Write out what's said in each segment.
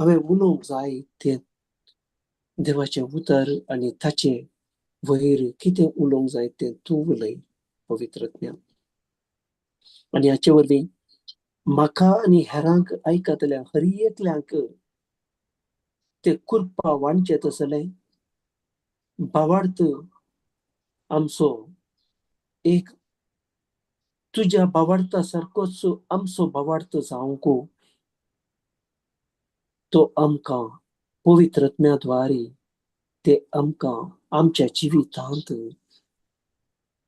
हांवें उलोवंक जाय तें देवाचें उतर आनी ताचें वयर कितें उलोवंक जाय तें तूं उलय पवित्र आत्म्या. आनी हाचे वरवीं म्हाका आनी हेरांक आयकतल्या हर एकल्यांक ते कृपा वांटचें तसलें भावार्थ आमचो एक तुज्या भावार्था सारकोच आमचो भावार्थ जावंक तो आमकां पवित्र आत्म्या द्वारे ते आमकां आमच्या जिवितांत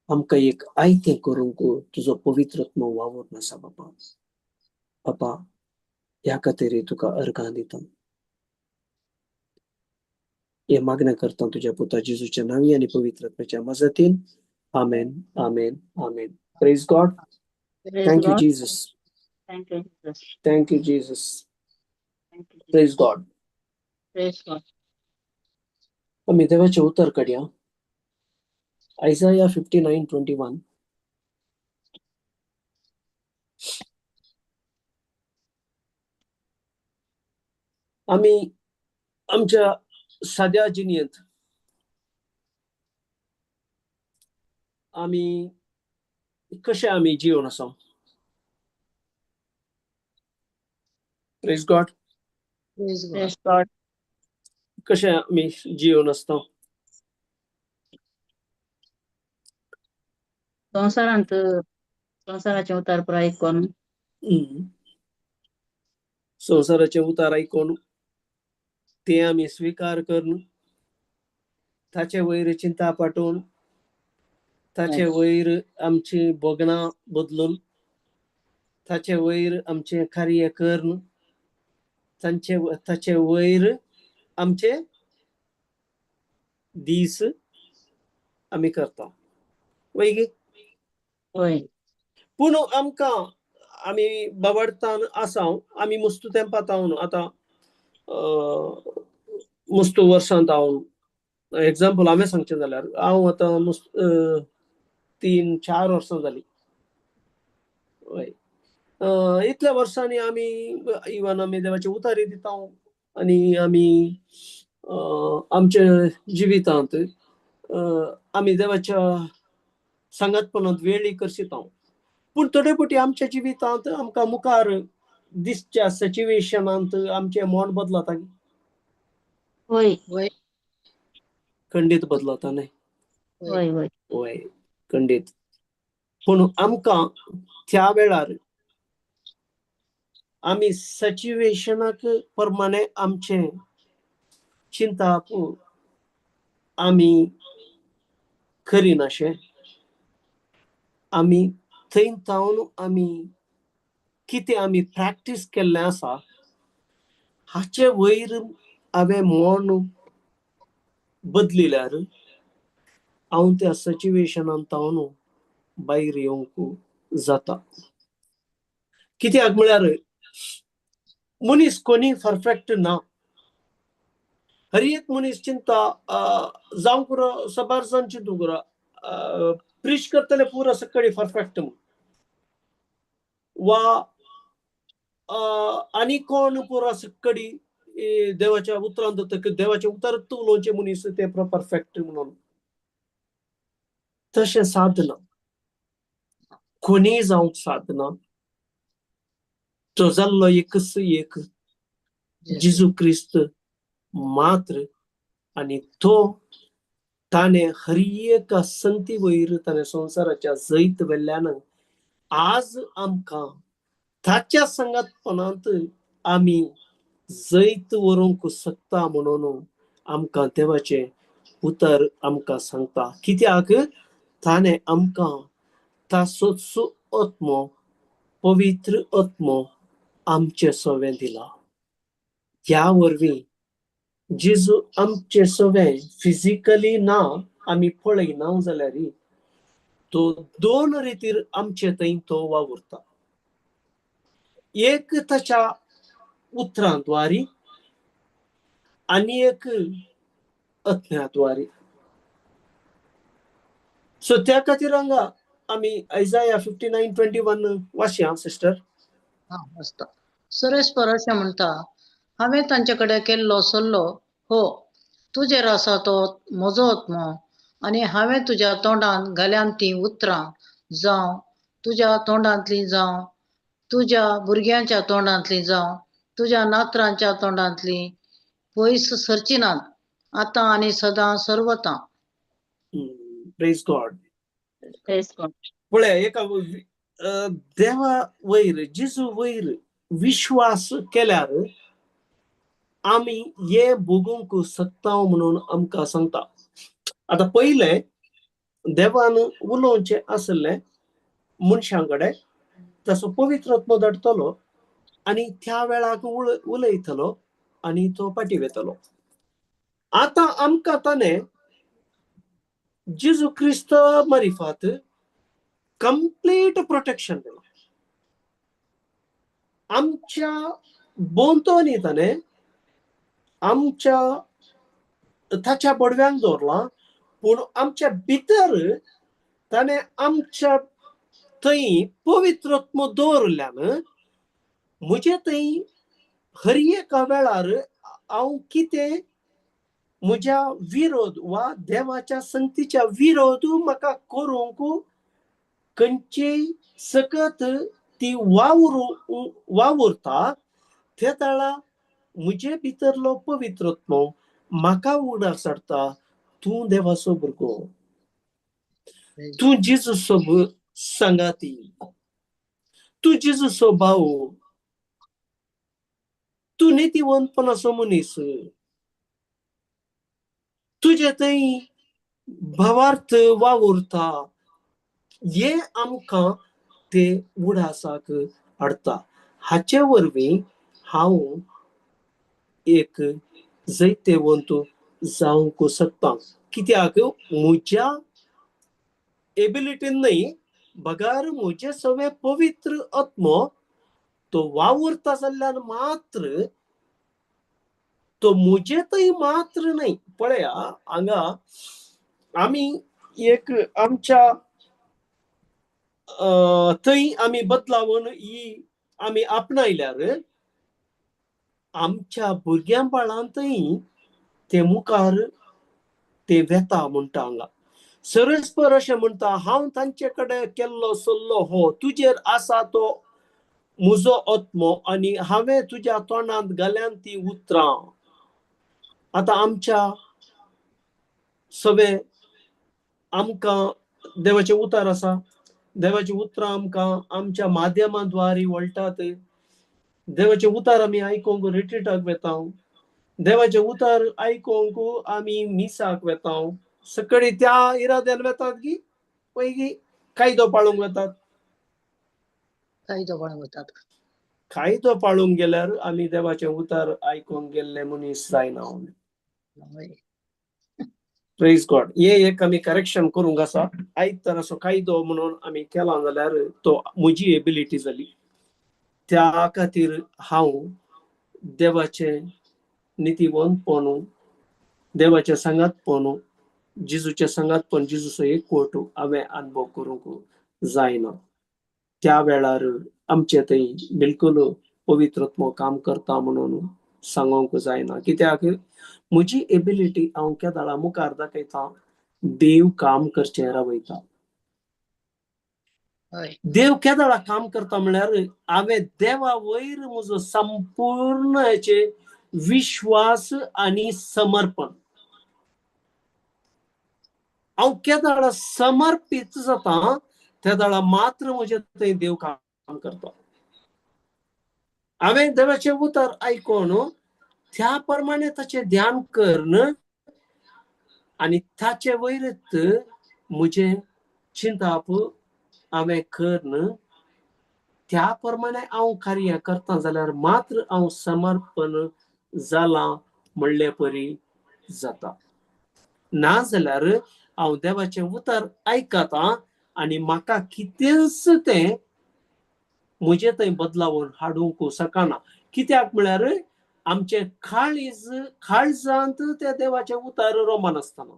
आमकां एक आयतें करूंक तुजो पवित्र आत्मो वावुरून आसा बाबा. बाबा, ह्या खातीर तुका अर्गां दिता. हे मागणें करता तुज्या पुता जेजूच्या नांवी आनी पवित्र आत्म्याच्या मजतीन. आमेन, आमेन, आमेन. Praise God. Praise thank you God. Jesus. Thank you, Jesus. Thank you Jesus. Thank you, Jesus. Praise God. Praise God. आमी देवाचें उतर काडया. आयजाया 59:21. आमी आमच्या साद्या जिणेंत आमी कशे आमी जिवन आसा? Praise God. Praise God. Praise God. कशे आमी जिवन आसता? संवसारांत संवसाराचें उतार पुराय आयकून. संवसाराचें उतार आयकून ते आमी स्विकार करून ताचे वयर चिंता पाठोवन ताचे वयर आमची भोगणां बदलून ताचे वयर आमचें कार्य करून तांचे ताचे वयर आमचे दीस आमी करता वय गे? वय. पूण आमकां आमी बाबडतान आसा, आमी मुस्तू तेंपात हांव आतां मुस्तू वर्सांत हांव एग्जाम्पल हांवें सांगचें जाल्यार हांव आतां मुस्त 3-4 वर्सां जालीं. वय, इतल्या वर्सांनी आमी इवन आमी देवाचे उतारी दिता आनी आमी आमच्या जिवितांत आमी देवाच्या सांगातपणांत वेळी करशिता. पूण थोडे फावटी आमच्या जिवितांत आमकां मुखार दिसच्या सिच्युएशनांत आमचें मन बदलता. वय. वय. खंडीत बदलता न्हय? वय वय. वय, खंडीत. पूण आमकां त्या वेळार आमी सिच्युएशनाक प्रमाणे आमचें चिंताप आमी करिनाशें. आमी थंय जावन आमी कितें आमी प्रॅक्टीस केल्लें आसा हाचे वयर हांवें मन बदलिल्यार हांव त्या सिच्युएशनान जावन भायर येवंक जाता. कित्याक म्हळ्यार मनीस कोणी परफेक्ट ना. हर एक मनीस चिंता जावंक पुरो, सबार जाण चिंतूंक पुरो, प्रीच करतले पुरो सकाळी परफेक्ट म्हूण, वा आनी कोण पुरो सकाळी देवाच्या उतरान देवाच्या उतरांत उलोवचें मनीस ते परफेक्ट म्हणून. तशें साधना कोणीय जावंक साधना. तो जाल्लो एकच एक जेजू क्रिस्त मात्र, आनी तो ताणें हर एका संती वयर ताणें संवसाराच्या जैत वेल्ल्यान आज आमकां ताच्या सांगातपणांत आमी जैत व्हरूंक शकता म्हणून आमकां देवाचें उतर आमकां सांगता. कित्याक ताणें आमकां ताचोच आत्मो, पवित्र आत्मो आमचे सवें दिला. ह्या वरवीं जेजू आमचे सवें फिजिकली ना आमी पळयना जाल्यार तो दोन रितीर आमचे थंय तो वावुरता. एक ताच्या उतरांद्वारी आनी एक आत्म्याद्वारी. सो त्या खातीर हांगा आमी आयजाया 59:21 वाचया सिस्टर. आसता. सुरेश अशें म्हणटा, हांवें तांचे कडेन केल्लो सल्लो हो, तुजेर आसा तो म्हजो आत्मो आनी हांवें तुज्या तोंडांत घाल्यान तीं उतरां जावं तुज्या तोंडांतलीं जावं तुज्या भुरग्यांच्या तोंडांतलीं जावं तुज्या नातरांच्या तोंडांतलीं पयस सरची नात, आतां आनी सदां सर्वतां. Praise God. Praise God. पळय, एका देवा वयर, जेजू वयर विश्वास केल्यार आमी हे भोगूंक शकता म्हणून आमकां सांगता. आतां पयलें देवान उलोवचें आसलें मनशां कडेन, तसो पवित्र आत्मो धाडटलो आनी त्या वेळाक उलयतलो आनी तो फाटीं वेतलो. आतां आमकां ताणें जेजू क्रिस्त मारिफात कंप्लीट प्रोटेक्शन दिलां. आमच्या भोंवतणी ताणें आमच्या ताच्या बडव्यांक दवरलां, पूण आमच्या भितर ताणें आमच्या थंय पवित्र आत्मो दवरल्यान म्हजे थंय हर एका वेळार हांव कितें म्हज्या विरोध वा देवाच्या संगतीच्या विरोध म्हाका करूंक खंयचीय सकत ती वावुरता, ते वेळा म्हजे भितरलो पवित्र आत्मो म्हाका उगडास हाडटा, तूं देवाचो भुरगो, तूं जेजूचो सांगाती, तूं जेजूचो भाव, तूं नितीवंतपणाचो मनीस, तुजे थंय भावार्थ वावुरता, हे आमकां ते उडासाक हाडटा. हाचे वरवीं हांव एक जैतेवंत जावंक शकता. कित्याक म्हज्या एबिलिटीन न्हय, बगर म्हजे सगळे पवित्र आत्मो तो वावुरता जाल्ल्यान मात्र, तो म्हजे थंय मात्र न्हय. पळया, हांगा आमी एक आमच्या थंय आमी बदलावन ही आमी आपणायल्यार आमच्या भुरग्यां बाळांतय ते मुखार ते वेता म्हणटा. हांगा सरस्पर अशें म्हणटा, हांव तांचे कडेन केल्लो सल्लो हो, तुजेर आसा तो म्हजो आत्मो आनी हांवें तुज्या तोंडांत घाल्यान ती उतरां. आतां आमच्या सगळे आमकां देवाचें उतर आसा, देवाचीं उतरां आमकां आमच्या माध्यमा द्वारे वळटात. देवाचें उतर आमी आयकूंक रिट्रीटाक वेता, देवाचें उतर आयकूंक आमी मिसाक वेता. सकाळी त्या इराद्यान वेतात की पयलीं कायदो पाळूंक वेतात, कायदो पाळूंक वतात. कायदो पाळूंक गेल्यार आमी देवाचें उतर आयकूंक गेल्ले मनीस जायना. Praise God. हे एक आमी करेक्शन करूंक आसा. आयतार असो कायदो म्हणून आमी केला जाल्यार तो म्हजी एबिलिटी जाली. त्या खातीर हांव देवाचें नितीवंतपण, देवाचें सांगातपण, जेजूचें सांगातपण, जेजूचो एकवट हांवें अनुभव करूंक जायना. त्या वेळार आमचे थंय बिलकुल पवित्र आत्मो काम करता म्हणून सांगूंक जायना. कित्याक म्हजी एबिलिटी हांव केदाळा मुखार दाखयता, देव काम करचें रावयता. देव केदाळा काम करता म्हळ्यार हांवें देवा वयर म्हजो संपूर्ण हेचे विश्वास आनी समर्पण, हांव केदाळा समर्पीत जाता तेदाळा मात्र म्हजें थंय देव काम करता. हांवें देवाचें उतर आयकून त्या प्रमाणे ताचें ध्यान करून आनी ताचे वयरच म्हजें चिंताप हांवें करून त्या प्रमाणे हांव कार्य करता जाल्यार मात्र हांव समर्पण जालां म्हणले परी जाता. ना जाल्यार हांव देवाचें उतर आयकता आनी म्हाका कितेंच तें म्हजें थंय बदलावन हाडूंक शकना. कित्याक म्हळ्यार आमचें काळीज काळजांत त्या देवाचें उतर रोमन आसतना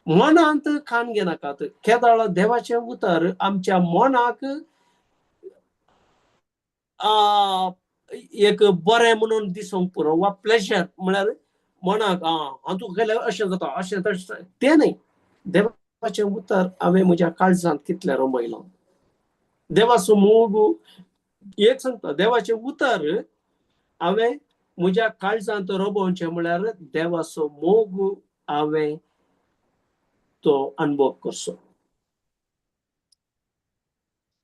मनांत खान घेनाकात. केदाळ देवाचें उतर आमच्या मनाक एक बरें म्हणून दिसूंक पुरो वा प्लेजर म्हळ्यार मनाक हांव तुका केल्यार अशें जाता अशें तशें तें न्हय. देवाचें उतर हांवें म्हज्या काळजांत कितलें रोमयलां. देवाचो मोग एक सांगता, देवाचें उतर हांवें म्हज्या काळजांत रोमोवचें म्हळ्यार देवाचो मोग हांवें तो अनुभव करचो.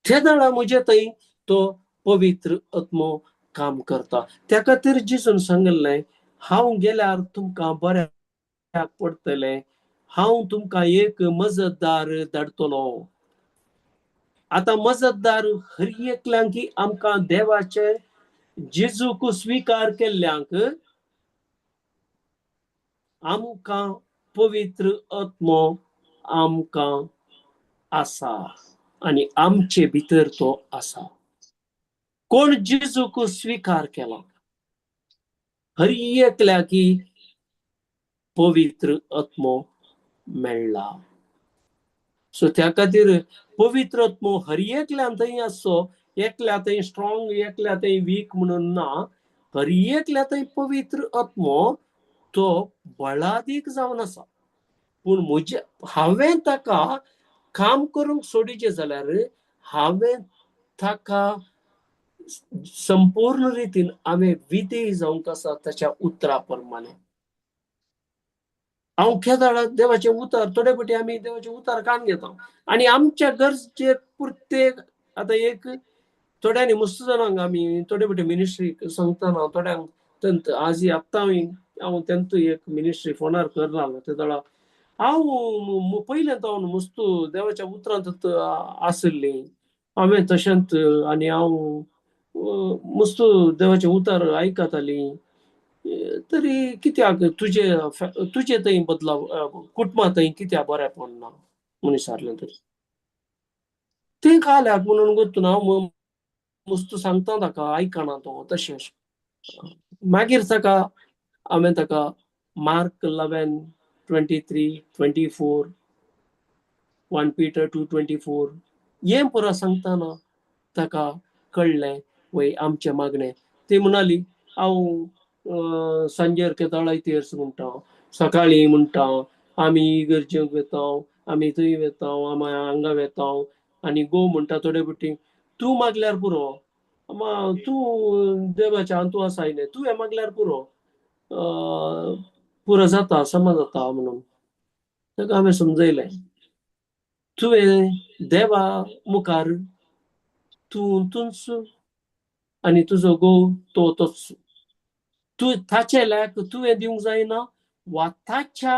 तेदळा म्हजे थंय तो पवित्र आत्मो काम करता. त्या खातीर जेजून सांगिल्लें, हांव गेल्यार तुमकां बऱ्याक पडटलें, हांव तुमकां एक मजतदार धाडटलो. आतां मजतदार हर एकल्यांक आमकां देवाचे जेजूक स्विकार केल्ल्यांक आमकां पवित्र आत्मो आमकां आसा आनी आमचे भितर तो आसा. कोण जेजूक स्विकार केला हर एकल्याकी पवित्र आत्मो मेळ्ळा. सो त्या खातीर पवित्र आत्मो हर एकल्यान थंय आसचो, एकल्या थंय स्ट्रॉंग एकल्या थंय वीक म्हणून ना. हर एकल्या थंय पवित्र आत्मो तो बळादीक जावन आसा. पूण म्हजे हांवें ताका काम करूंक सोडीचें जाल्यार हांवें ताका संपूर्ण रितीन हांवें विधेय जावंक आसा ताच्या उतरा प्रमाणे. हांव केदाळा देवाचें उतर थोडे फावटी आमी देवाचें उतर कान घेता आनी आमच्या गरजे पुरते. आतां एक थोड्यांनी मस्त जाणांक आमी थोडे फावटी मिनिस्ट्री सांगतना थोड्यांक तेंत आज आत्तां हांव तेंत एक मिनिस्ट्री फोनार करना ते दळा हांव पयलें हांव मस्त देवाच्या उतरांत आशिल्ली हांवें तशेंच आनी हांव मस्त देवाचें उतर आयकताली. तरी कित्याक तुजे तुजे थंय बदलाव कुटुंबा थंय कित्याक बरेंपण ना म्हणून विचारलें तरी तें काल्याक म्हणून गोत्तू ना हांव मस्त सांगता ताका आयकना तो तशें. मागीर ताका हांवें ताका मार्क 11:23, 24, 1 Peter 2:24 हें पुरो सांगतना ताका कळ्ळें वय आमचें मागणें. ती म्हणाली हांव सांजेर केदाळाय तेर्स म्हणटा, सकाळीं म्हणटा, आमी इगर्जेक वेता, आमी थंय वेता, आमी हांगा वेता. आनी गो म्हणटा थोडे फावटी तूं मागल्यार पुरो, तूं देवाच्या हातूंत आसाय न्ही, तुवें मागल्यार पुरो, पुरो जाता समा जाता म्हणून. ताका हांवें समजयलें तुवें देवा मुखार तूं तूंच आनी तुजो घोव तो तोच. तूं ताचे लायक तुवें दिवंक जायना वा ताच्या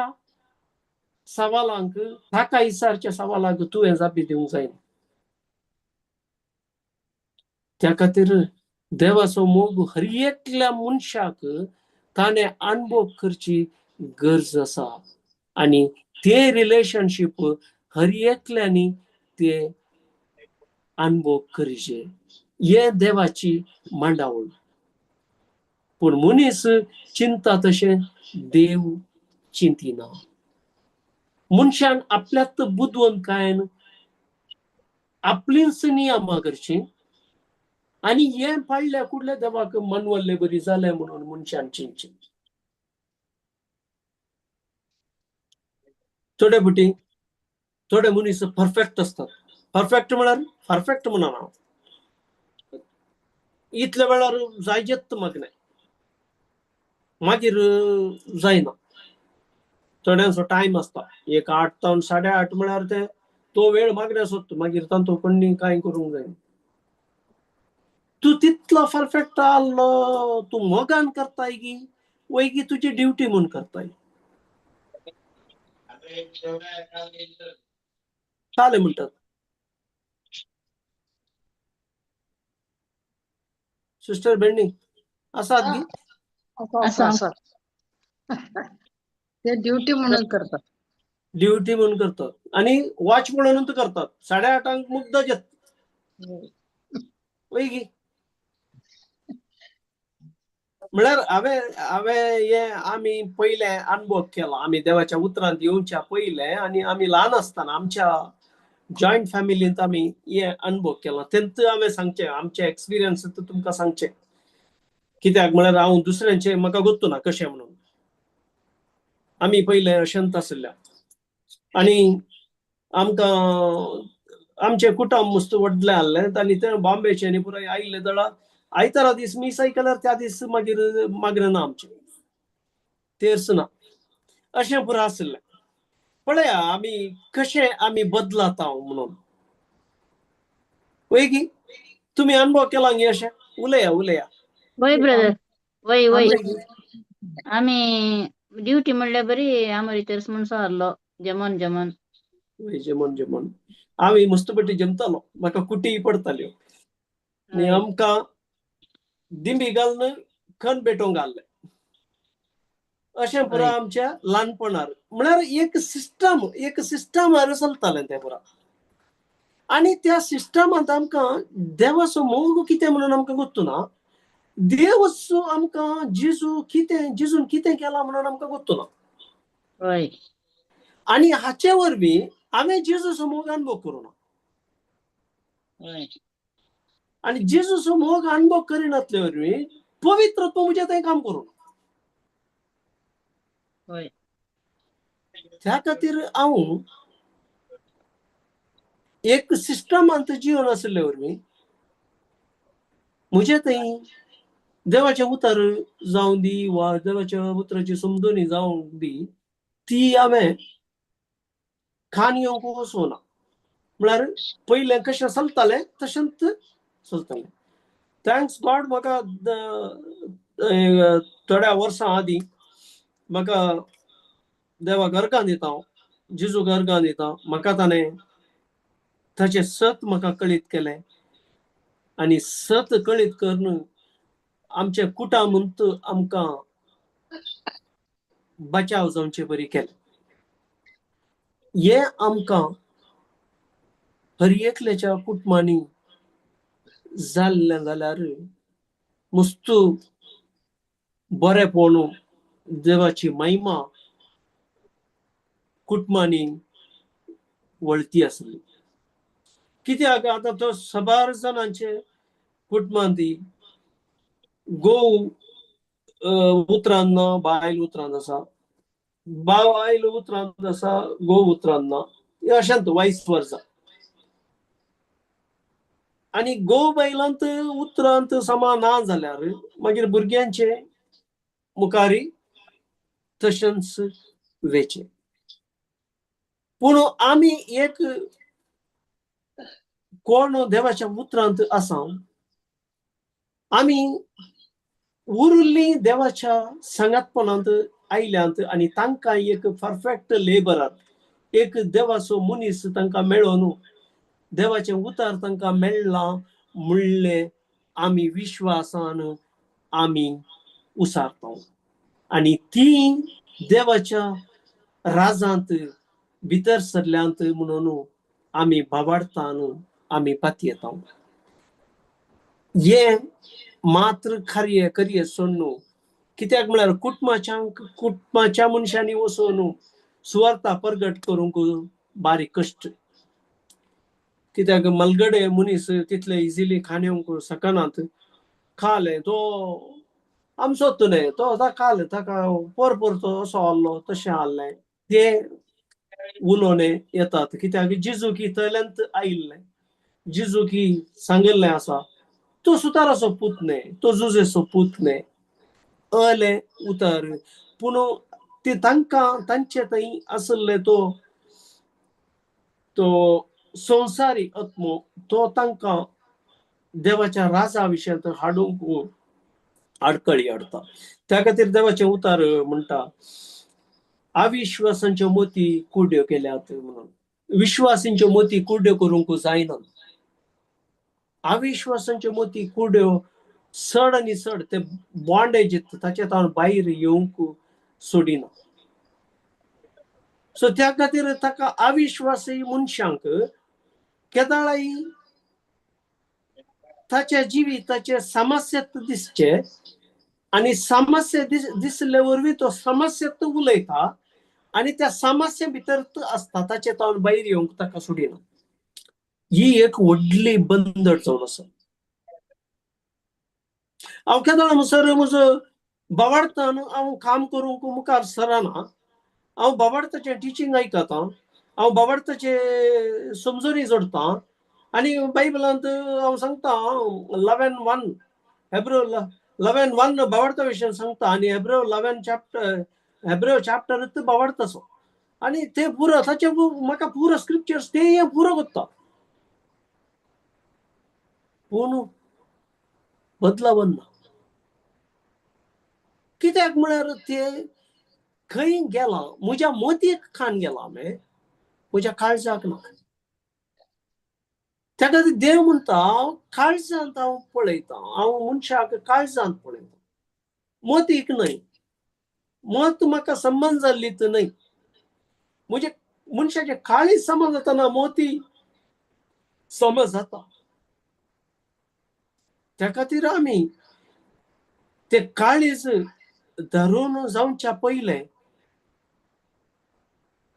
सवालांक ताका विचारच्या सवालांक तुवें जापी दिवंक जायना. त्या खातीर देवाचो मोग हर एकल्या मनशाक ताणें अणभव करची गरज आसा आनी ते रिलेशनशीप हर एकल्यांनी ते अणभव करचे. हे देवाची मांडावळ. पूण मनीस चिंता तशें देव चिंतिना. मनशान आपल्यात बुदवंतकायेन आपलींच नियमां करची आनी हें पाळ्ळ्या कुडल्या देवाक मनवल्ले बरी जालें म्हणून मनशान चिंतचें. थोडे फावटी थोडे मनीस परफेक्ट आसतात. परफेक्ट म्हळ्यार परफेक्ट म्हणना हांव, इतल्या वेळार जायजेच मागणें मागीर जायना. थोड्यांचो टायम आसता एक 8 तावन 8:30 म्हळ्यार ते तो वेळ मागणें सोदता, मागीर तांचो कोणी कांय करूंक जायना. तूं तितलो परफेक्ट आहलो तूं मोगान करताय गी वय गी तुजी ड्युटी म्हूण करताय. चालें म्हणटात सिस्टर बेंडी आसात गी? आसा. ते ड्युटी म्हणून करतात, ड्युटी म्हणून करतात आनी वॉच म्हणून करतात. 8:30 मुग्ध येत वय गी. म्हळ्यार हांवें हांवें हें आमी पयलें अनुभव केला. आमी देवाच्या उतरांत येवच्या पयलें आनी आमी ल्हान आसतना आमच्या जॉयंट फॅमिलींत आमी हें अनुभव केला. तेंत हांवें सांगचें आमचें एक्सपिरियन्स तुमकां सांगचें. कित्याक म्हळ्यार हांव दुसऱ्यांचे म्हाका गोत्तू ना कशें म्हणून. आमी पयले अशेंच आशिल्ल्या आनी आमकां आमचें कुटुंब मस्त व्हडलें आहलें आनी ते बॉम्बेचे आनी पुराय आयिल्ले जाल्यार आयतारा दीस मीस आयकल्यार त्या दीस मागीर मागणें ना आमचें, तेर्स ना, अशें पुरो आशिल्लें. पळया आमी कशें आमी बदलाता म्हणून. वय की तुमी अनुभव केला न्ही अशें? उलया उलया. वय ब्रदर, वय वय. आमी ड्युटी म्हणल्यार बरी आमरी तेर्स म्हूण सारलो जेमोन जेमोन. वय जेमोन जेमोन आमी मस्तपटी जमतालो, म्हाका कुटीय पडताल्यो आनी आमकां दिंबी घालून खण पेटोवंक घाल्लें अशें पुरा आमच्या ल्हानपणार. म्हळ्यार एक सिस्टम, एक सिस्टमार चलतालें तें पुरा. आनी त्या सिस्टमांत आमकां देवाचो मोग कितें म्हणून आमकां गोत्तू ना, देव आमकां जेजू कितें, जेजून कितें केलां म्हणून आमकां गोत्तू ना. आनी हाचे वरवीं हांवें जेजूचो मोग अनुभव करूं ना. आनी जेजूचो मोग अनुभव करिनातले वरवीं पवित्रत्व म्हजें थंय काम करूं ना. त्या खातीर हांव एक सिस्टमांत जिवन आशिल्ले वरवीं म्हजे थंय देवाचें उतर जावं दी वा देवाच्या उतराची समजणी जावं दी, ती हांवें खान येवंक वचूं ना. म्हळ्यार पयलें कशें चलतालें तशेंच चलतालें. Thanks God म्हाका थोड्या वर्सां आदीं म्हाका देवाक अर्गां दिता हांव, जेजूक अर्गां दिता. म्हाका ताणें ताचें सत म्हाका कळीत केलें आनी सत कळीत करून आमच्या कुटुंबांत आमकां बचाव जावचे बरी केलें. हें आमकां हर एकल्याच्या कुटुंबांनी जाल्लें जाल्यार मस्त बरेपण देवाची महिमा कुटुंबांनी वळती आसली. कित्याक आतां तो सबार जाणांचे कुटुंबांत गोव उतरान ना, बायल उतरान आसा, बायल उतरान आसा, गोव उतरान ना, अशेंच वायस वर्सा. आनी गोव बायलांत उतरांत समा ना जाल्यार मागीर भुरग्यांचे मुखारी तशेंच वेचें. पूण आमी एक कोण देवाच्या उतरांत आसा, आमी उरिल्ली देवाच्या सांगातपणांत आयल्यांत आनी तांकां एक परफेक्ट लेबरात, एक देवाचो मनीस तांकां मेळोन देवाचें उतर तांकां मेळ्ळां म्हणलें आमी विश्वासान आमी उसारता आनी ती देवाच्या राजांत भितर सरल्यांत म्हणून आमी बाबाडता आमी पातयेता. हें मात्र कार्य करये सोडून कित्याक म्हळ्यार कुटुंबाच्या कुटुंबाच्या मनशांनी वचून सुवार्ता परगट करूंक बारीक कश्ट. कित्याक मलगडे मनीस तितले इजिली खाण येवंक शकनात. खाले तो आमचोच न्हय, तो आतां खाले ताका पर परतो असो आहलो तशें आहलें ते उलोवणे येतात. कित्याक जेजू की थंयल्यान आयिल्लें, जेजू की सांगिल्लें आसा तो सुताराचो पूत न्हय, तो जुजेचो पूत न्हय अलें उतर. पूण ते तांकां तांचे थंय आशिल्ले तो तो संवसारी आत्मो तो तांकां देवाच्या राजा विशयांत हाडूंक आडकळी हाडटा. त्या खातीर देवाचें उतर म्हणटा अविश्वासांच्यो मोती कुड्यो केल्यात म्हणून. विश्वासांच्यो मोती कुड्यो करूंक जायना. अविश्वासांच्यो मोती कुड्यो चड आनी चड ते बॉन्डेज ताचे तावन भायर येवंक सोडिना. सो त्या खातीर ताका अविश्वासी मनशांक केदाळाय ताच्या जिविताचे समस्या दिसचे आनी समस्या दिसले वरवीं तो समस्या उलयता आनी त्या समस्या भितर आसता ताचे तावन भायर येवंक ताका सोडिना. ही एक व्हडली बंदर जावन आसा. हांव केदोळा म्हणसर म्हजो भावार्थान हांव काम करूंक मुखार सरना. हांव भावार्थाचें टिचींग आयकतां, हांव भावार्थाचे समजणी जोडटा आनी बायबलांत हांव सांगता 11:1, हेब्रो 11:1 भावार्था विशयान सांगता आनी हेब्रो 11 चॅप्टर, हेब्रो चॅप्टर भावार्थाचो आनी ते पुरो ताचे म्हाका पुरो स्क्रिप्चर्स ते पुरो कोत्ता, पूण बदलावन ना. कित्याक म्हळ्यार ते खंय गेलां, म्हज्या मोतीक खान गेलां, हांवें म्हज्या काळजाक ना. त्या खातीर देव म्हणटा हांव काळजांत हांव पळयतां, हांव मनशाक काळजांत पळयतां, मोतीक न्हय. मत म्हाका संबंद जाल्ली तर न्हय, म्हजे मनशाचे काळीज समज जाताना मोती समज जाता. त्या खातीर आमी ते काळीज धरून जावच्या पयलें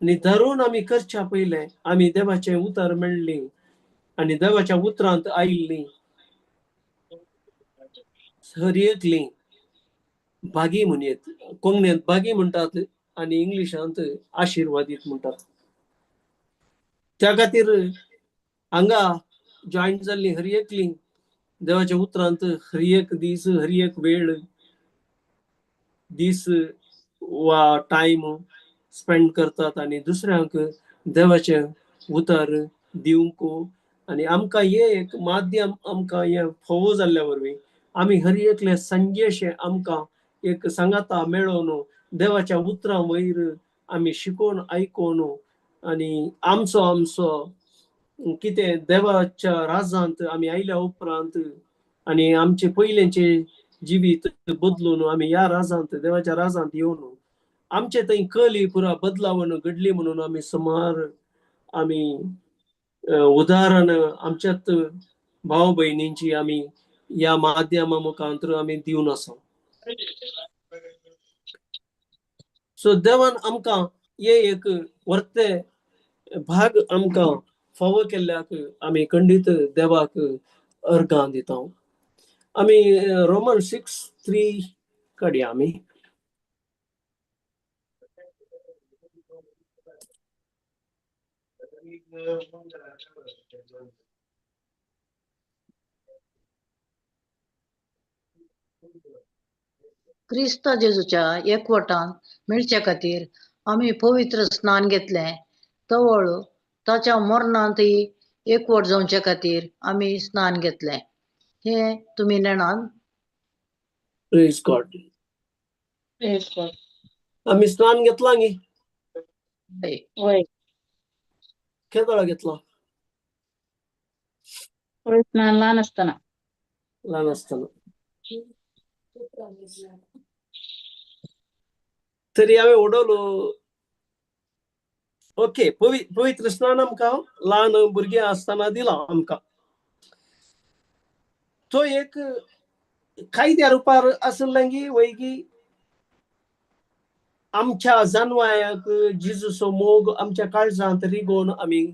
आनी धरून आमी करच्या पयलें आमी देवाचें उतर मेळ्ळी आनी देवाच्या उतरांत आयिल्ली हर एकली भागी म्हणयेत. कोंकणींत भागी म्हणटात आनी इंग्लिशांत आशिर्वादीत म्हणटात. त्या खातीर हांगा जॉयन जाल्ली हर एकली देवाच्या उतरांत हर एक दीस, हर एक वेळ, दीस वा टायम स्पेंड करतात आनी दुसऱ्यांक देवाचें उतर दिवंक आनी आमकां हें एक माध्यम आमकां हें फावो जाल्ल्या वरवीं आमी हर एकले संदेश आमकां एक सांगाता मेळोवन देवाच्या उतरां वयर आमी शिकोवन आयकोन आनी आमचो आमचो कितें देवाच्या राजांत आमी आयल्या उपरांत आनी आमचे पयलेंचे जिवीत बदलून आमी ह्या राजांत देवाच्या राजांत येवन आमचे थंय कली पुरा बदलावन घडली म्हणून आमी सुमार आमी उदाहरण आमच्यात भाव भयणींची आमी ह्या माध्यमा मुखांतर आमी दिवन आसा. सो देवान आमकां हे एक वर्ते भाग आमकां फावो केल्ल्याक आमी खंडीत देवाक अर्गां दिता. आमी रोमन 6:3 काडया आमी. क्रिस्त जेजूच्या एकवटान मेळचे खातीर आमी पवित्र स्नान घेतलें, तवळ ताच्या मरणांतय एकवट जावचे खातीर आमी स्नान घेतलें. हे तुमी नेणान? Praise God. Praise God. आमी स्नान घेतलां गी? वय. केदोळा घेतला? स्नान ल्हान आसतना. ल्हान आसतना. तरी हांवें उडवलो. ओके, पवित्र स्नान आमकां ल्हान भुरगीं आसतना दिलां आमकां. तो एक कायद्या रुपार आसलें की वयगी आमच्या जानवायाक जेजूचो मोग आमच्या काळजांत रिगोवन आमी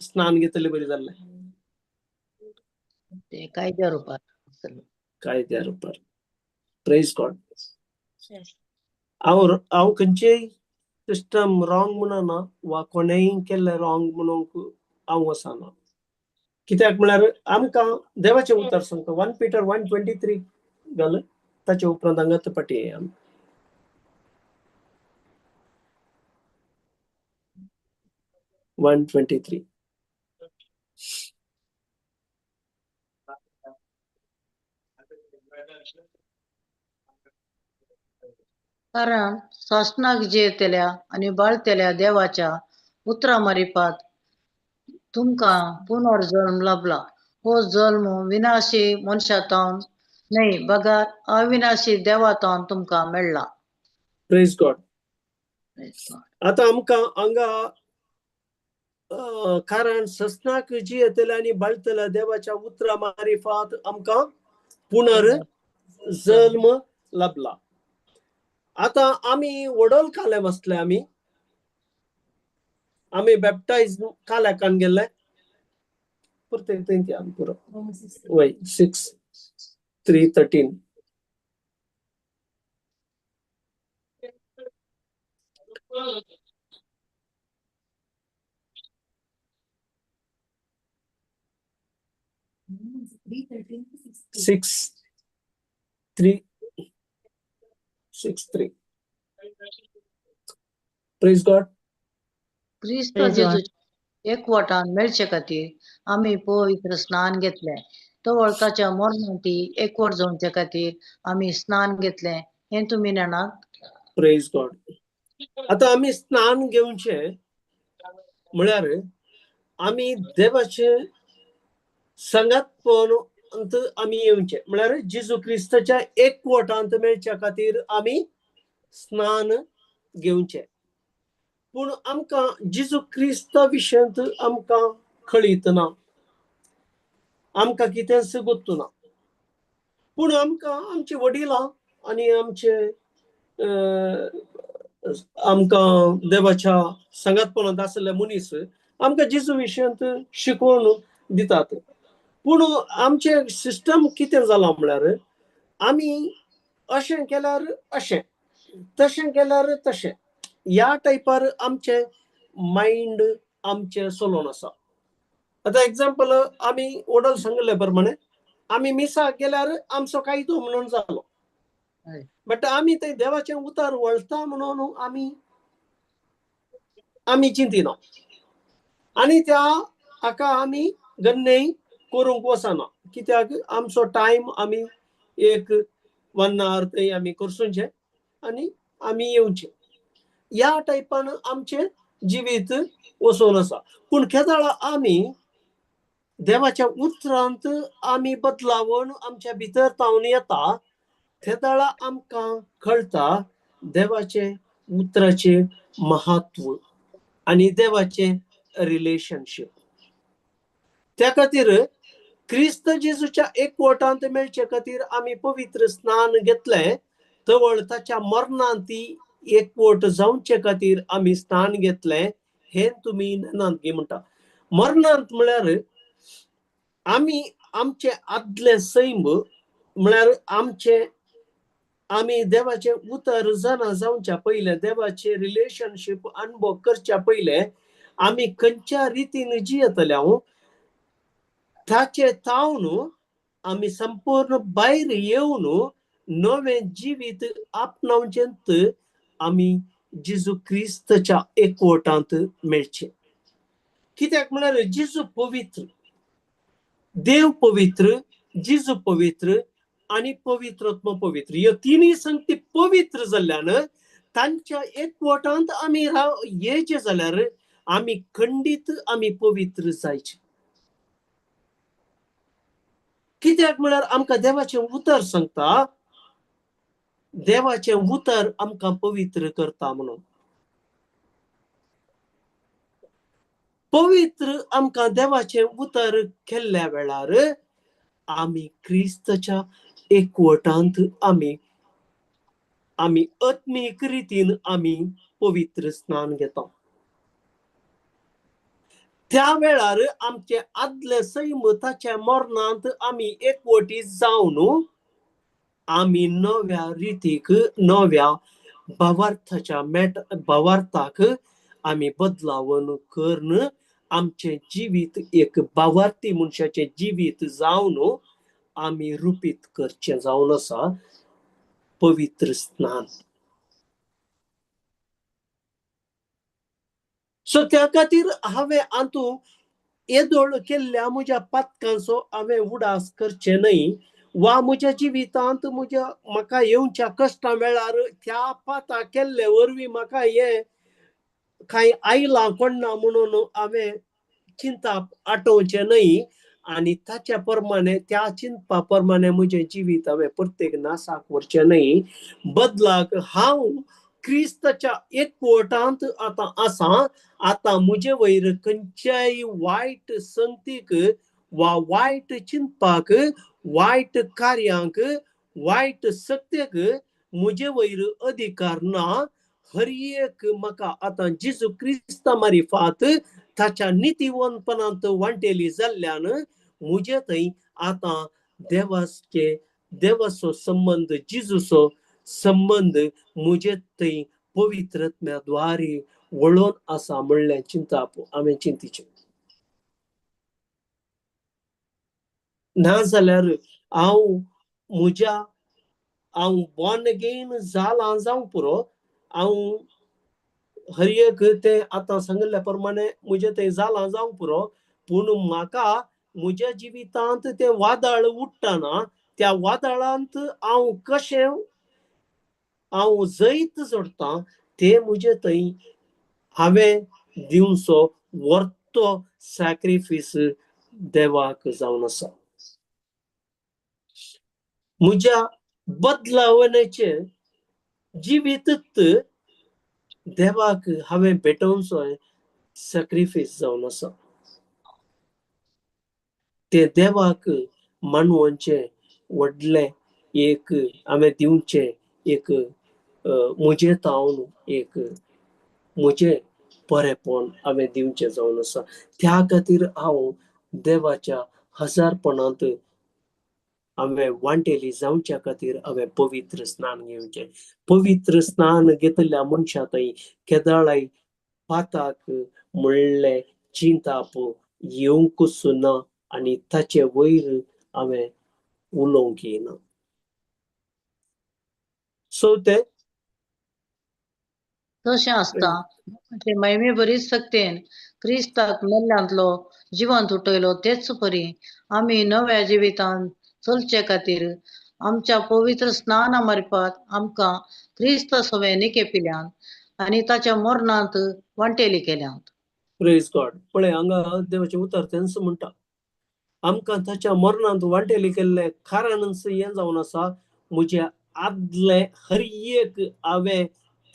स्नान घेतले बरें जाल्लें. ते कायद्या रुपार. कायद्या रुपार. Praise God. हांव हांव खंयचेय सिस्टम रॉंग म्हणना वा कोणेय केल्लें रॉंग म्हणूंक हांव वचना. कित्याक म्हळ्यार आमकां देवाचें उतर सांगता 1 Peter 1:23 घाल, ताचे उपरांत हांगा फाटीं आमी. 1:23. कारण सासणाक जियेतल्या आनी बाळतेल्या देवाच्या उतरा मारिफात तुमकां पुनर्जल्म लाभला. हो जल्म विनाशी मनशांतावन न्हय बगर अविनाशी देवातावन तुमकां मेळ्ळा. Praise God. आतां आमकां हांगा कारण ससनाक जियेतल्या आनी बाळतल्या देवाच्या उतरा मारिफात आमकां पुनर्जल्म लाभला. आतां आमी वडोल काले बसले, आमी आमी बॅप्टायज काल्याकान गेल्ले परत पुरो वय 6. 3:13. 6:3 6:3. Praise God. क्रिस्त Praise God. जेजूच्या एकवटान मेळचे खातीर आमी पवित्र स्नान घेतलें. तवळ ताच्या मरणांत एकवट जावचे खातीर आमी स्नान घेतलें हें तुमी जाणात. Praise God. आतां आमी स्नान घेवचें म्हळ्यार आमी देवाचे सांगातपण आमी येवचें, म्हळ्यार जेजू क्रिस्ताच्या एकवटांत मेळच्या खातीर आमी स्नान घेवचें. पूण आमकां जेजू क्रिस्ता विशयांत आमकां कळीत ना, आमकां कितेंच गोत्तू ना. पूण आमकां आमची वडिलां आनी आमचे आमकां देवाच्या सांगातपणांत आसले मनीस आमकां जेजू विशयांत शिकोवन दितात. पूण आमचें सिस्टम कितें जालां म्हळ्यार आमी अशें केल्यार अशें, तशें केल्यार तशें, ह्या टायपार आमचें मायंड आमचें चलोवन आसा. आतां एग्जाम्पल आमी वडल सांगिल्ले प्रमाणे आमी मिसाक गेल्यार आमचो कायदो म्हणून जालो, बट आमी थंय देवाचें उतार वळता म्हणून आमी आमी चिंतिना आनी त्या हाका आमी गन्नेय करूंक वचना. कित्याक आमचो टायम आमी एक 1 our थंय आमी करसूचे आनी आमी येवचे, ह्या टायपान आमचें जिवीत वचोन आसा. पूण केदळा आमी देवाच्या उतरांत आमी बदलावन आमच्या भितर तावन येता तेदळा आमकां कळटा देवाचें उतराचें महत्व आनी देवाचें रिलेशनशीप. त्या खातीर क्रिस्त जेजूच्या एकवटांत मेळचे खातीर आमी पवित्र स्नान घेतलें. तवळ ताच्या मरणांत ती एकवट जावचे खातीर आमी स्नान घेतलें हें तुमी नेनात गी म्हणटा. मरणांत म्हळ्यार आमी आमचें आदलें सैम म्हळ्यार आमचें आमी देवाचें उतर जाणा जावच्या पयलें, देवाचें रिलेशनशीप अनुभव करच्या पयलें आमी खंयच्या रितीन जियेतले हांव ताचे तावन आमी संपूर्ण भायर येवन नवें जिवीत आपणावचेंत आमी जेजू क्रिस्ताच्या एकवटांत मेळचें. कित्याक म्हळ्यार जेजू पवित्र, देव पवित्र, जेजू पवित्र आनी पवित्रात्मा पवित्र, ह्यो तिनूय संगती पवित्र जाल्ल्यान तांच्या एकवटांत आमी येयचें जाल्यार आमी खंडीत आमी पवित्र जायचे. कित्याक म्हळ्यार आमकां देवाचें उतर सांगता, देवाचें उतर आमकां पवित्र करता म्हणून. पवित्र आमकां देवाचें उतर केल्ल्या वेळार आमी क्रिस्ताच्या एकवटांत आमी आमी आत्मीक रितीन आमी पवित्र स्नान घेता. त्या वेळार आमचे आदले सैम ताच्या मरणांत आमी एकवटी जावन आमी नव्या रितीक, नव्या भावार्थाच्या भावार्थाक आमी बदलावन करून आमचें जिवीत एक भावार्थी मनशाचें जिवीत जावन आमी रुपीत करचें जावन आसा पवित्र स्नान. सो त्या खातीर हांवें आंतू येदोळ केल्ल्या म्हज्या पातकांचो हांवें उडास करचें न्हय वा म्हज्या जिवितांत म्हज्या म्हाका येवच्या कश्टां वेळार त्या पाता केल्ले वरवीं म्हाका हें कांय आयलां कोण्णा म्हणून हांवें चिंताप आटोवचें न्हय आनी ताच्या प्रमाणे त्या चिंतपा प्रमाणे म्हजें जिवीत हांवें प्रत्येक नासाक व्हरचें न्हय. बदलाक हांव क्रिस्ताच्या एकवटांत आतां आसा. आतां म्हजे वयर खंयच्याय वायट संगतीक वा वायट चिंतपाक, वायट कार्यांक, वायट शक्तेक म्हजे वयर अधिकार ना. हर एक म्हाका आतां जेजू क्रिस्ता मारिफात ताच्या नितीवंतपणांत वांटेली जाल्ल्यान म्हजे थंय आतां देवाचे देवाचो संबंद, जेजूचो संबंद म्हजे थंय पवित्र द्वारे वळोवन आसा म्हणलें चिंताप हांवें चिंतिचें. ना जाल्यार हांव म्हज्या हांव बॉर्न अगेन जालां जावं पुरो, हांव हर एक तें आतां सांगिल्ल्या प्रमाणे म्हजें तें जालां जावं पुरो, पूण म्हाका म्हज्या जिवितांत तें वादळ उडटना त्या वादळांत हांव कशें हांव जैत जोडटा तें म्हजे थंय हांवें दिवचो वर्तो सॅक्रिफीस देवाक जावन आसा. म्हज्या बदलावण्याचें जिवीतच देवाक हांवें भेटोवचो सॅक्रिफीस जावन आसा. ते देवाक मानवचें व्हडलें एक हांवें दिवचें एक म्हजें तावन एक म्हजें बरेंपण हांवें दिवचें जावन आसा. त्या खातीर हांव देवाच्या हजारपणांत हांवें वांटेली जावच्या खातीर हांवें पवित्र स्नान घेवचें. पवित्र स्नान घेतल्या मनशा थंय केदळाय पाताक म्हणलें चिंताप येवंकूच ना आनी ताचे वयर हांवें उलोवंक येना. सो ते तशें आसता ते महिमे बरीच सक्तेन क्रिस्ताक मेल्ल्यांतलो जिवंत उठयलो तेच परी आमी नव्या जिवितांत चलचे खातीर आमच्या पवित्र स्नाना मार्फत आमकां क्रिस्त सवें निके पिल्यान आनी ताच्या मरणांत वांटेली केल्यात. प्रेज गॉड. पळय हांगा देवाचें उतर तेंच म्हणटा, आमकां ताच्या मरणांत वांटेली केल्लें कारणच हें जावन आसा, म्हजें आदलें हर एक हांवें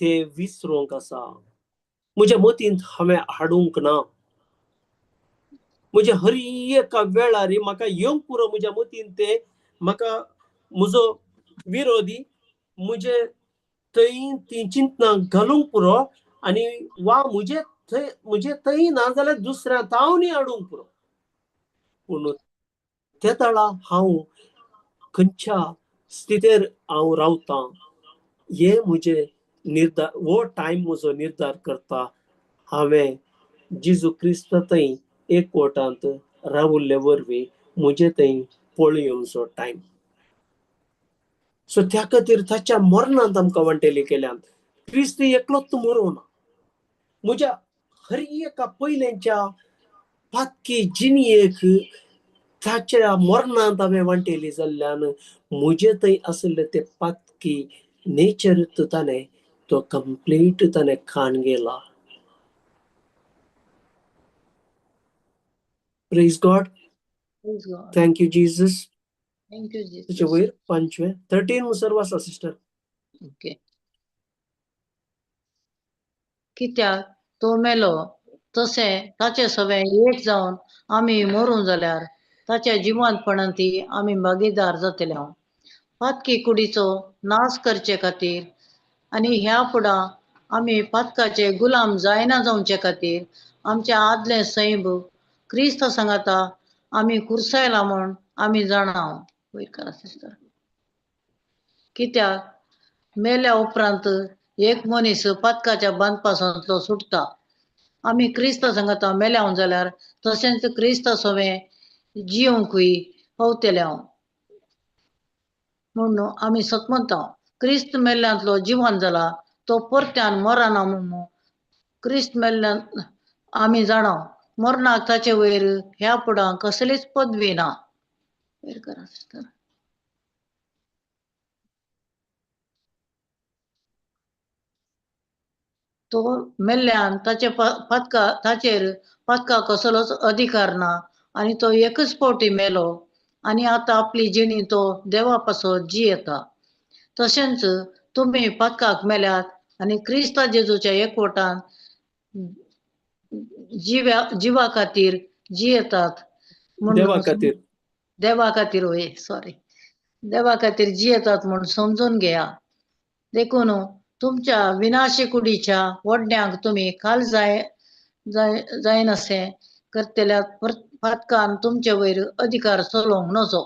तें विसरूंक आसा, म्हज्या मतींत हांवें हाडूंक ना, म्हज्या हर एका वेळार म्हाका येवंक पुरो म्हज्या मतींत तें म्हाका म्हजो विरोधी म्हजे थंय ती चिंतनां घालूंक पुरो आनी वा म्हजे थंय म्हजे थंय ना जाल्यार दुसऱ्या तावनी हाडूंक पुरो, पूण ते तळा हांव खंयच्या स्थितीर हांव रावतां हे म्हजे निर्धार, हो टायम म्हजो निर्धार करता. हांवें जेजू क्रिस्त थंय एकवटांत रावल्ले वरवीं म्हजे थंय पळयोवचो टायम. सो त्या खातीर ताच्या मरणांत आमकां वांटेली केल्यान. क्रिस्त एकलोच मरोना, म्हज्या हर एका पयल्यांच्या पातकी जिणयेक ताच्या मरणांत हांवें वांटेली जाल्ल्यान म्हजे थंय आशिल्ले ते पातकी नेचर ताणें तो कंप्लीट ताणें खाण गेला. Praise God. Thank you Jesus. Thank you Jesus. ताचे वयर 5वें 13 मुसर वाचा सिस्टर. ओके. कित्याक तो मेलो तशें ताचे सवें एक जावन आमी मरूं जाल्यार ताच्या जिवंतपणांत आमी भागीदार जातले. पातकी कुडीचो नाश करचे खातीर आनी ह्या फुडां आमी पातकाचे गुलाम जायना जावचे खातीर आमचे आदलें सैब क्रिस्त सांगाता आमी कुर्सायला म्हूण आमी जाणा. वयर करा सिस्टर. कित्याक मेल्या उपरांत एक मनीस पातकाच्या बांदपासांतलो सुटता. आमी क्रिस्त सांगाता मेल्या जाल्यार तशेंच क्रिस्त सवें जिवंकूय पावतले म्हूण आमी सतमता. क्रिस्त मेल्ल्यांतलो जिवन जाला तो परत्यान मरना म्हूण क्रिस्त मेल्ल्यान आमी जाणा. मरणाक ताचे वयर ह्या फुडां कसलीच पदवी ना. वयर करा सिस्टर. तो मेल्ल्यान ताचे पातका ताचेर पातका कसलोच अधिकार ना आनी तो एकच फावटी मेलो आनी आतां आपली जिणी तो देवा पासत जियेता. तशेंच तुमी पातकाक मेल्यात आनी क्रिस्ता जेजूच्या एकवटान जिवा खातीर जियेतात म्हूण देवा खातीर होय सॉरी देवा खातीर जियेतात म्हूण समजून घेया. देखून तुमच्या विनाशी कुडीच्या वडण्यांक तुमी खाल जाय जायनासे करतल्या पातकान तुमचे वयर अधिकार चलोवंक नजो.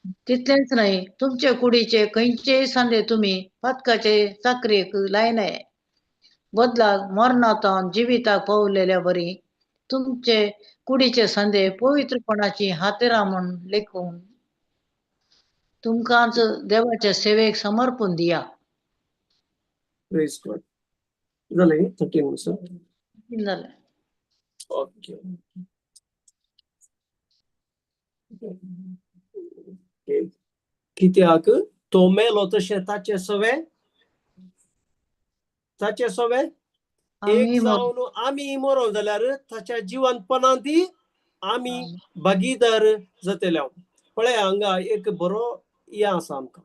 तितलेंच न्हय, तुमचे कुडीचे खंयचेय सांदे तुमी पातकाचे चाकरेक लायनाय, बदलाक मरणांत जिविताक पावलेल्या बरी तुमचे कुडीचे सांदे पवित्रपणाची हातेरां म्हूण लेखून तुमकांच देवाच्या सेवेक समर्पण दिया. प्रेज गॉड. जालें 13 सर? जालें. ओके. कित्याक तो मेलो तशें ताचे सवे, ताचे सवे एक जावन आमी मरो जाल्यार ताच्या जिवनपणांत आमी भागीदार जातले. पळय हांगा एक बरो हें आसा आमकां,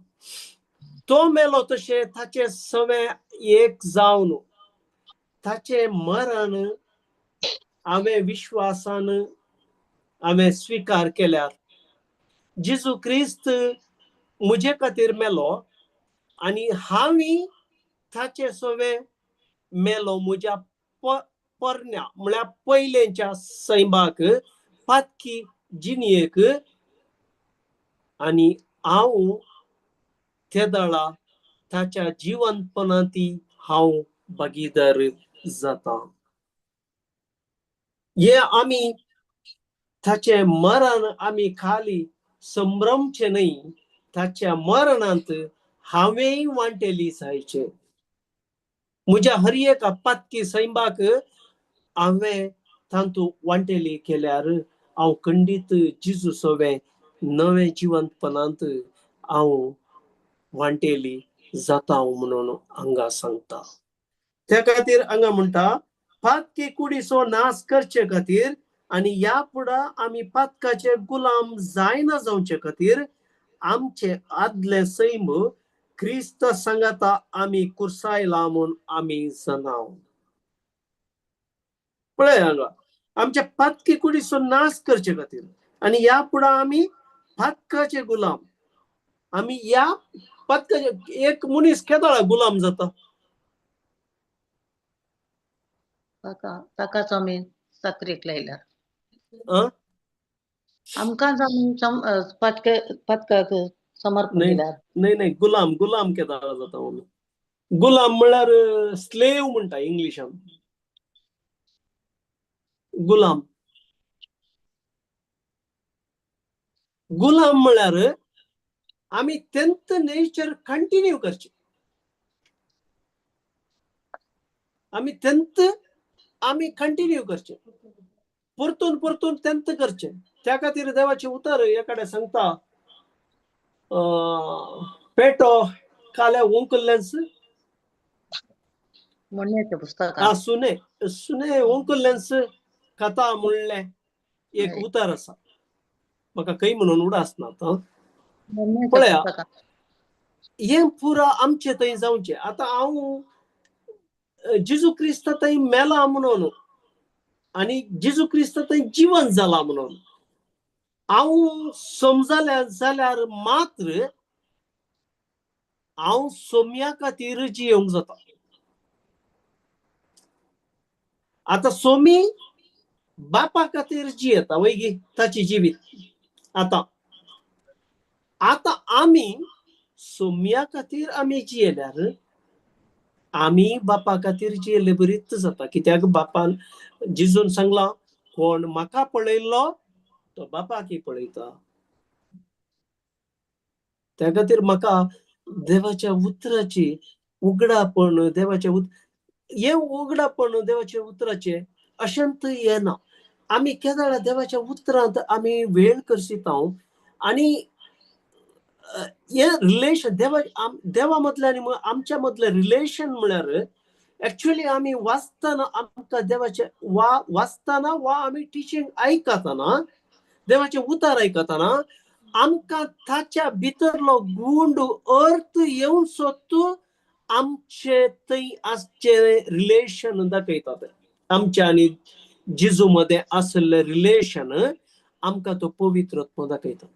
तो मेलो तशें ताचे सवे एक जावन ताचें मरण हांवें विश्वासान हांवें स्विकार केल्यार, जेजू क्रिस्त म्हजे खातीर मेलो आनी हांवें ताचे सवे मेलो म्हज्या पोरण्या म्हळ्यार पयलेंच्या सैमाक पातकी जिणेक, आनी हांव तेदळा ताच्या जिवनपणांत हांव भागीदार जाता. हे आमी ताचें मरण आमी खाली संभ्रमचें न्हय, ताच्या मरणांत हांवेंय वांटेली जायचें. म्हज्या हर एका पातकी सैमाक हांवें तातूंत वांटेली केल्यार हांव खंडीत जेजू सवें नवें जिवंतपणांत हांव वांटेली जाता म्हणून हांगा सांगता. त्या खातीर हांगा म्हणटा पातकी कुडीचो नाश करचे खातीर आनी ह्या फुडें आमी पातकाचे गुलाम जायना जावचे खातीर आमचे आदले सैम क्रिस्त सांगाता आमी कुर्सायला म्हूण आमी जाणाव. पळय हांगा आमच्या पातकी कुडीचो नाश करचे खातीर आनी ह्या फुडें आमी पातकाचे गुलाम, आमी ह्या पातकाचे एक मनीस केदळा गुलाम जाता ताकाच आमी चाकरेक लायल्यार, आमकांच आमी पातकाक समर्पण दिल्यार. न्हय न्हय, गुलाम गुलाम केदळा जाता आमी. गुलाम म्हळ्यार स्लेव म्हणटा इंग्लिशान. गुलाम गुलाम म्हळ्यार आमी तेंत नेचर कंटिन्यू करचें, आमी तेंत आमी कंटिन्यू करचें, परतून परतून तेंत करचें. त्या खातीर देवाचें उतर एकाडे सांगता, पेटो काल्या ओंकल्लेंच सुने सुने ओंकल्लेंच कथा म्हणलें एक उतर आसा, म्हाका खंय म्हणून उडास ना. पळया हें पुरा आमचे थंय जावचें. आतां हांव जेजू क्रिस्त थंय मेला म्हणून आनी जेजू क्रिस्त थंय जिवन जाला म्हणून हांव समजल्या जाल्यार मात्र हांव सोम्या खातीर जियेवंक जाता. आतां सोमी बापा खातीर जियेता वय ताची जिवीत. आतां आतां आमी सोम्या खातीर आमी जियेल्यार आमी बापा खातीर जियेल्ले बरीच जाता. कित्याक बापान जेजून सांगलां, कोण म्हाका पळयल्लो तो बापाक पळयता. त्या खातीर म्हाका देवाच्या उतराची उगडापण, देवाच्या हें उगडापण देवाच्या उतराचें अशेंत येना. आमी केदळा देवाच्या उतरांत आमी वेळ करसिता आनी हें रिलेशन देवा देवा मदलें आनी आमच्या मदलें रिलेशन म्हळ्यार एक्चुअली आमी वाचतना आमकां देवाचें वा वाचतना वा आमी टिचींग आयकतना देवाचें उतर आयकतना आमकां ताच्या भितरलो गुंड अर्थ येवचो तूं आमचे थंय आसचें रिलेशन दाखयतात. आमच्या आनी जेजू मदें आशिल्लें रिलेशन आमकां तो पवित्र दाखयतात.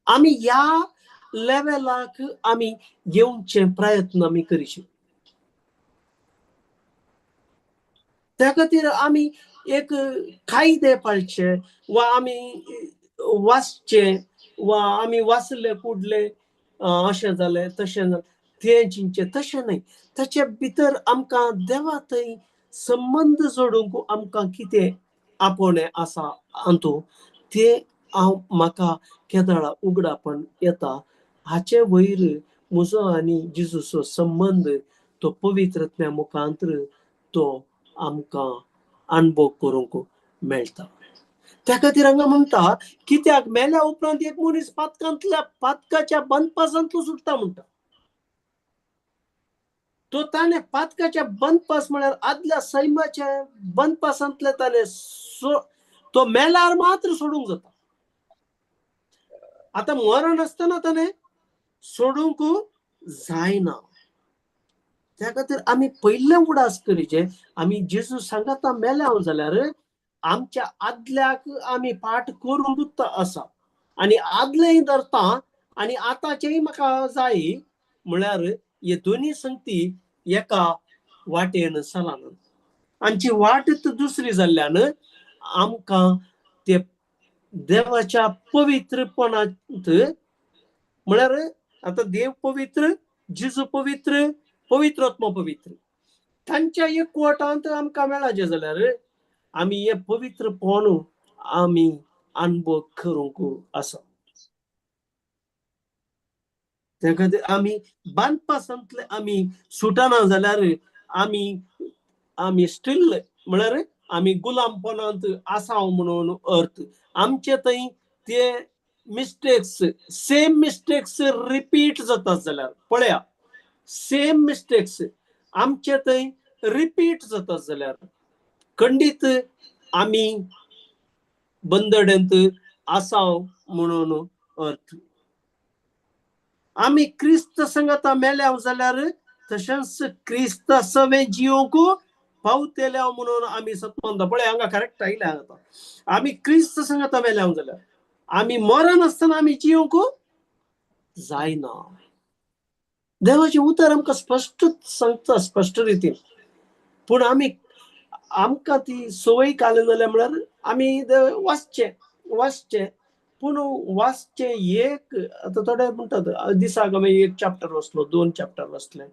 आमी ह्या लेवलाक आमी येवचे प्रयत्न आमी करीचे. त्या खातीर आमी एक कायदे पाळचे वा आमी वाचचें वा आमी वाचले कुडले अशें जालें तशें जालें तें चिंतचें तशें न्हय. ताचे भितर आमकां देवा थंय संबंद जोडूंक आमकां कितें आपोवणें आसा अंतू तें हांव म्हाका केदळा उगडापण येता. हाचे वयर म्हजो आनी जेजूचो संबंद तो पवित्रत्म्या मुखांतर तो आमकां अणभव करूंक मेळटा. त्या खातीर हांगा म्हणटा कित्याक मेल्या उपरांत एक मनीस पातकांतल्या पातकाच्या बंदपासांतलो सुटता म्हणटा. तो ताणें पातकाच्या बंदपास म्हळ्यार आदल्या सैमाच्या बंदपासांतले ताणें तो मेल्यार मात्र सोडूंक जाता. आतां मरण आसतना ताणें सोडूंक जायना. त्या खातीर आमी पयलें उडास करीचे आमी जेजू सांगाता मेल्या जाल्यार आमच्या आदल्याक आमी पाठ करूंक आसा आनी आदलेंय धरता आनी आतांचेय म्हाका जाय म्हळ्यार हे दोनी संगती एका वाटेन चलना. आमची वाट दुसरी जाल्ल्यान आमकां ते देवाच्या पवित्रपणांत म्हळ्यार आतां देव पवित्र, जेजू पवित्र, पवित्रात्मो पवित्र तांच्या एकवटांत आमकां मेळाचें जाल्यार आमी हे पवित्रपण आमी अणभव करूंक आसा. त्या खातीर आमी बांदपासांतले आमी सुटना जाल्यार आमी आमी स्टील म्हळ्यार आमी गुलामपणांत आसा म्हणून अर्थ आमचे थंय ते मिस्टेक्स सेम मिस्टेक्स रिपीट जातात जाल्यार पळया सेम मिस्टेक्स आमचे थंय रिपीट जातात जाल्यार खंडीत आमी बंदडेंत आसा म्हणून अर्थ. आमी क्रिस्त संगता मेल्या जाल्यार तशेंच क्रिस्त सवें जियोंक पावतेल्या म्हणून आमी सतमंत. पळय हांगा करेक्ट आयल्या आतां आमी क्रिस्त संगता मेल्या जाल्यार आमी मरण आसतना आमी जियोंक जायना. देवाचें उतर आमकां स्पश्ट सांगता स्पश्ट रितीन. पूण आमी आमकां ती संवय काडली जाल्यार म्हळ्यार आमी वाचचें वाचचें पूण वाचचें एक आतां थोडे म्हणटात दिसाक आमी एक चॅप्टर वाचलो दोन चॅप्टर वाचले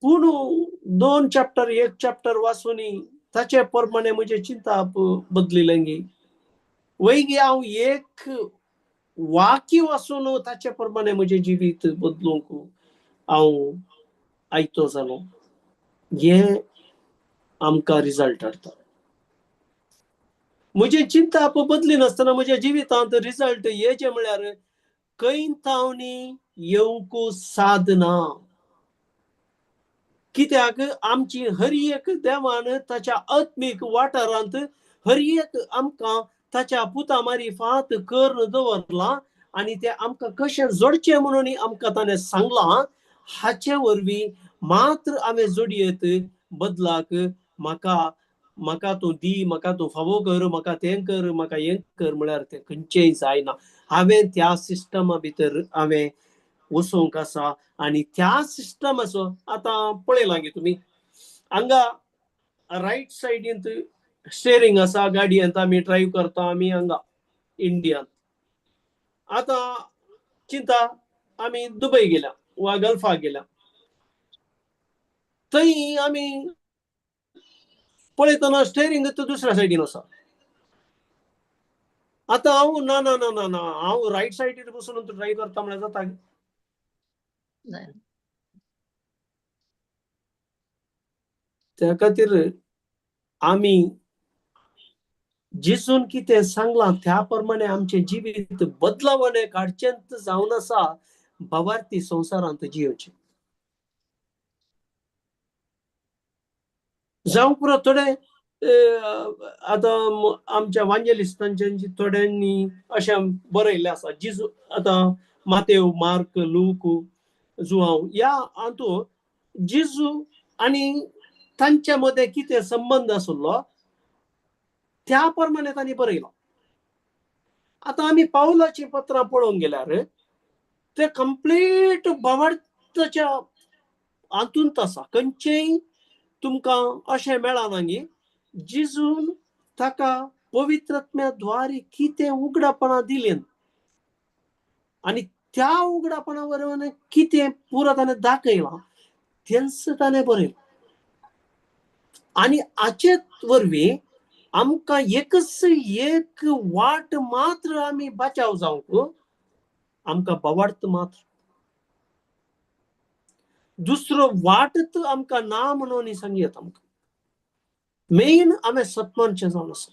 पूण दोन चॅप्टर एक चॅप्टर वाचून ताचे प्रमाणे म्हजें चिंताप बदलिलें गी वयगी हांव एक वाक्य वाचून ताचे प्रमाणे म्हजें जिवीत बदलूंक हांव आयतो जालो. हें आमकां रिजल्ट हाडटा. म्हजें चिंताप बदली नासतना म्हज्या जिवितांत रिजल्ट येचे म्हळ्यार खंय तावणी येवंक सादना. कित्याक आमची हर एक देवान ताच्या आत्मीक वाठारांत हर एक आमकां ताच्या पुता मारिफात करून दवरलां आनी तें आमकां कशें जोडचें म्हणून आमकां ताणें सांगलां. हाचे वरवीं मात्र हांवें जोडयेत बदलाक म्हाका म्हाका तूं दी म्हाका तूं फावो कर म्हाका तें कर म्हाका हें कर म्हळ्यार तें खंयचेंय जायना. हांवें त्या सिस्टमा भितर हांवें वचोंक आसा आनी त्या सिस्टमाचो आतां पळयलां गे तुमी हांगा रायट सायडींत स्टेरींग आसा गाडयेंत आमी ड्रायव्ह करता आमी हांगा इंडियांत. आतां चिंता आमी दुबय गेल्या वा गल्फाक गेल्या थंय आमी पळयतना स्टेरींग दुसऱ्या सायडीन आसा. आतां हांव ना ना ना ना ना हांव रायट सायडीर बसून ड्रायव्ह करता म्हळ्यार जाता. त्या खातीर आमी जेजून कितें सांगलां त्या प्रमाणे आमचें जिवीत बदलावणे काडचेंच जावन आसा भावार्थी संवसारांत जियोवचें. जावं पुरो थोडे आतां आमच्या वांजेलिस्तांच्या थोड्यांनी अशें बरयल्लें आसा जेजू आतां मातेव मार्क लूक जुआंव ह्या हातूंत जेजू आनी तांच्या मदें कितें संबंद आसलो त्या प्रमाणे तांणी बरयलां. आतां आमी पावलाचीं पत्रां पळोवंक गेल्यार ते कंप्लीट भावार्थाच्या हातूंत आसा. खंयचेय तुमकां अशें मेळना गी जेजून ताका पवित्र द्वारे कितें उगडापणा दिलें आनी त्या उगडापणा वरवीं कितें पुरो ताणें दाखयलां तेंच ताणें बरयलां. आनी हाचे वरवीं आमकां एकच एक वाट मात्र आमी बचाव जावंक आमकां बवार्थ मात्र, दुसरो वाटत आमकां ना म्हणून सांगयत. आमकां मेन हांवें सतमानचें जावन आसा.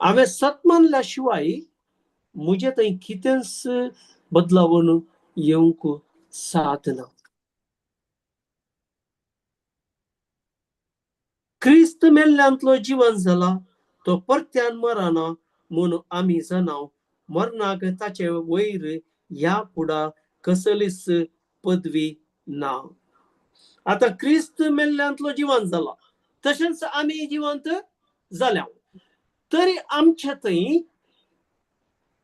हांवें सतमानल्या शिवाय म्हजे थंय कितेंच बदलावन येवंक साथ ना. क्रिस्त मेल्ल्यांतलो जिवन जाला तो परत्यान मरना म्हूण आमी जाणाव मरणाक ताचे वयर ह्या फुडा कसलीच पदवी ना. आतां क्रिस्त मेल्ल्यांतलो जिवन जाला तशेंच आमी जिवंत जाल्या तरी आमचे थंय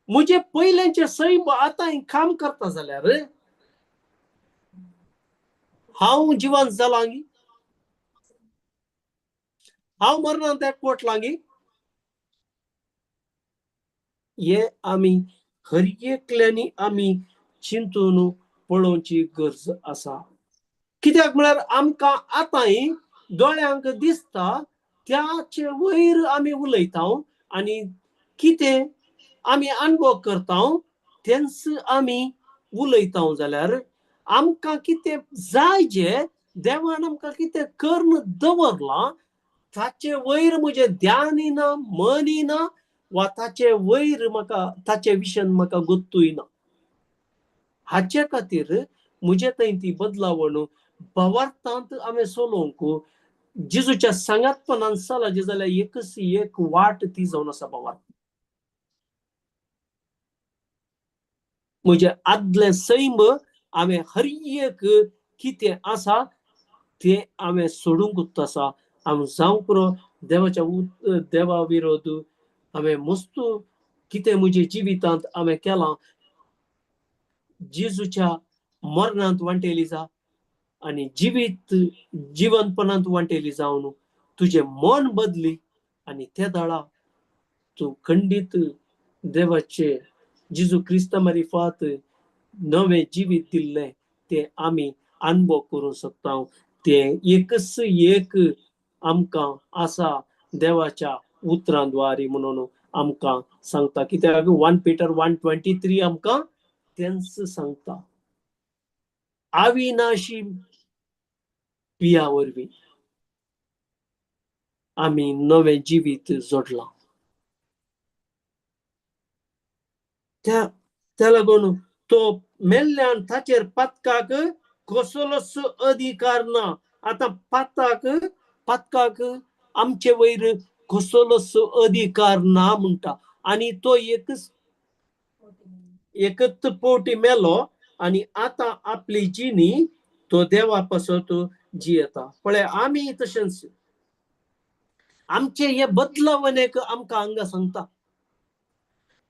म्हजे पयल्याचे सैम आतां काम करता जाल्यार हांव जिवंत जालां, हांव मरणांत एकवट लागी. हे आमी हर एकल्यांनी आमी चिंतून पळोवची गरज आसा. कित्याक म्हळ्यार आमकां आतांय दोळ्यांक दिसता त्याचे वयर आमी उलयता आनी कितें आमी अनुभव करता तेंच आमी उलयता जाल्यार आमकां कितें जाय जे देवान आमकां कितें करून दवरलां ताचे वयर म्हजें ध्यानय ना, मनय ना वा ताचे वयर म्हाका ताचे विशयान म्हाका गोत्तूय ना. हाचे खातीर म्हजे थंय ती बदलावण भावार्थांत हांवें चलोवंक जेजूच्या सांगातपणान चलचे जाल्यार एकच एक वाट ती जावन आसा भावार्थ. म्हजें आदलें सैम हांवें हर एक कितें आसा तें हांवें सोडूंक आसा. हांव जावंक पुरो देवाच्या देवा विरोध हांवें मस्त कितें म्हज्या जिवितांत हांवें केलां. जेजूच्या मरणांत वांटेली जा आनी जिवीत जिवनपणांत वांटेली जावन तुजें मन बदली आनी ते दाळा तूं खंडीत देवाचे जेजू क्रिस्ता मारिफात नवें जिवीत दिल्लें तें आमी अनुभव करूंक शकता. तें एकच एक आमकां आसा देवाच्या उतरां द्वारे म्हणून आमकां सांगता. कित्याक 1 Peter 1:23 आमकां तेंच सांगता. अविनाशी पिया वरवीं आमी नवें जिवीत जोडलां. त्या लागून तो मेल्ल्यान ताचेर पातकाक कसलोच अधिकार ना. आतां पातकाक आमचे वयर कसलोच अधिकार ना म्हणटा आनी तो एकच पवटी मेलो आनी आतां आपली जिणी तो देवा पासत जियेता. पळय आमी तशेंच आमचे हे बदलावणेक आमकां हांगा सांगता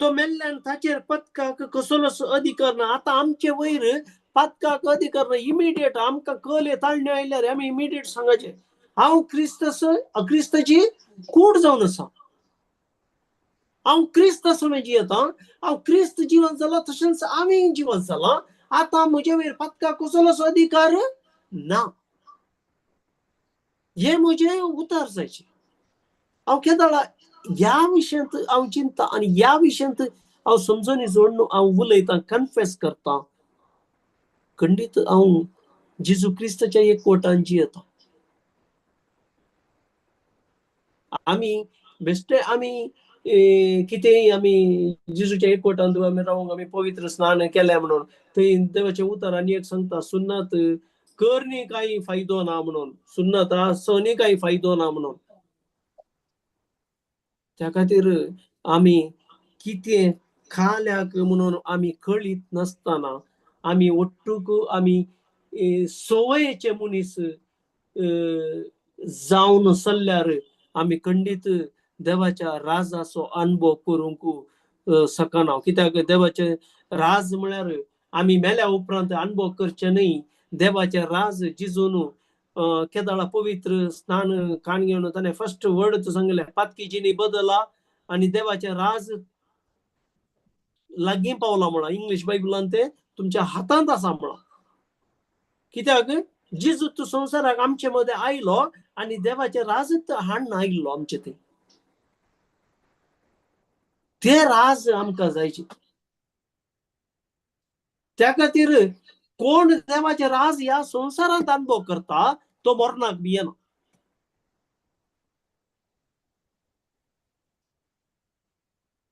तो मेल्ल्यान ताचेर पदकाक कसलोच अधिकार ना. आतां आमचे वयर पातकाक अधिकार ना. इमिडिएट आमकां कले ताळण्यो आयल्यार आमी इमिडिएट सांगाचें हांव क्रिस्त क्रिस्ताची कूड जावन आसा, हांव क्रिस्त आसा जियेता, हांव क्रिस्त जिवन जाला तशेंच आमी जिवन जाला. आतां म्हजे वयर पातकाक कसलोच अधिकार ना. हे म्हजें उतर जायचें. हांव केदाळा ह्या विशयांत हांव चिंता आनी ह्या विशयांत हांव समजणी जोडून हांव उलयतां, कन्फेस करता. खंडीत हांव जेजू क्रिस्ताच्या एकवटान जियेता. आमी बेश्टे आमी कितेंय आमी जेजूच्या एकवटान आमी रावंक आमी पवित्र स्नान केलें म्हणून थंय देवाचें उतर आनी एक सांगता सुन्नत करणी कांय फायदो ना म्हणून, सुन्नत आसनी कांय फायदो ना म्हणून. त्या खातीर आमी कितें खाल्याक म्हणून आमी कळीत नासतना आमी ಒಟ್ಟುಕು आमी संवयेचे मनीस जावन चल्ल्यार आमी खंडीत देवाच्या राजाचो अनुभव करूंक शकना. कित्याक देवाचे राज म्हळ्यार आमी मेल्या उपरांत अनुभव करचे न्हय. देवाचे राज जिजून केदाळा पवित्र स्नान काण घेवन ताणें फर्स्ट वर्ड सांगलें, पातकी जिणी बदला आनी देवाचें राज लागीं पावला म्हणा. इंग्लीश बायबलान ते तुमच्या हातांत आसा म्हणा. कित्याक जेजू तूं संवसाराक आमचे मदें आयलो आनी देवाचें राजत हाडून आयिल्लो आमचे थंय. ते राज आमकां जायचे. त्या खातीर कोण देवाचें राज ह्या संवसारांत अनुभव करता तो मरणाक भियेना.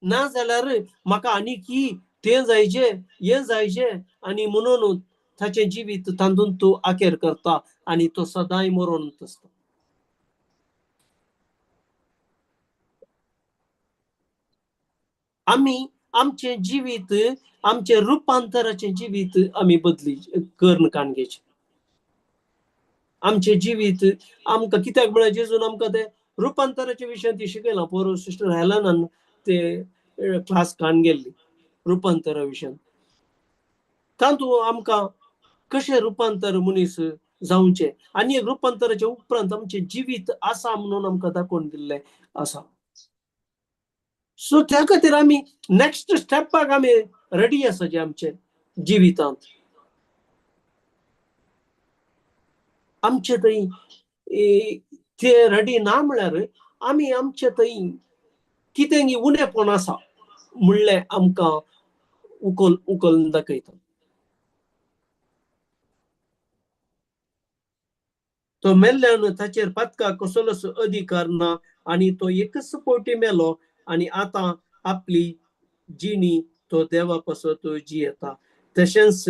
ना जाल्यार म्हाका आनी की तें जायचें हें जायचें आनी म्हणून ताचें जिवीत तातूंत तो आखेर करता आनी तो सदांय मरोन आसता. आमी आमचें जिवीत आमचें रुपांतराचें जिवीत आमी बदली करून काण घेवचें. आमचें जिवीत आमकां कित्याक म्हळ्यार जेजून आमकां तें रुपांतराच्या विशयांत ती शिकयलां. पोरूं सिस्टर हेलनान ते क्लास काण गेल्ली रुपांतरा विशयान. तातूंत आमकां कशें रुपांतर मनीस जावचें आनी एक रुपांतराच्या उपरांत आमचें जिवीत आसा म्हणून आमकां दाखोवन दिल्लें आसा. सो त्या खातीर आमी नॅक्स्ट स्टेपाक आमी रेडी आसा जे आमचे जिवितांत. आमचे थंय ते रेडी ना म्हळ्यार आमी आमचे थंय कितें उणेपण आसा म्हणलें आमकां उकल उकल दाखयता. तो मेल्ल्यान ताचेर पातका कसलोच अधिकार ना आनी तो एकच फावटी मेलो आनी आतां आपली जिणी तो देवा पासत जियेता. तशेंच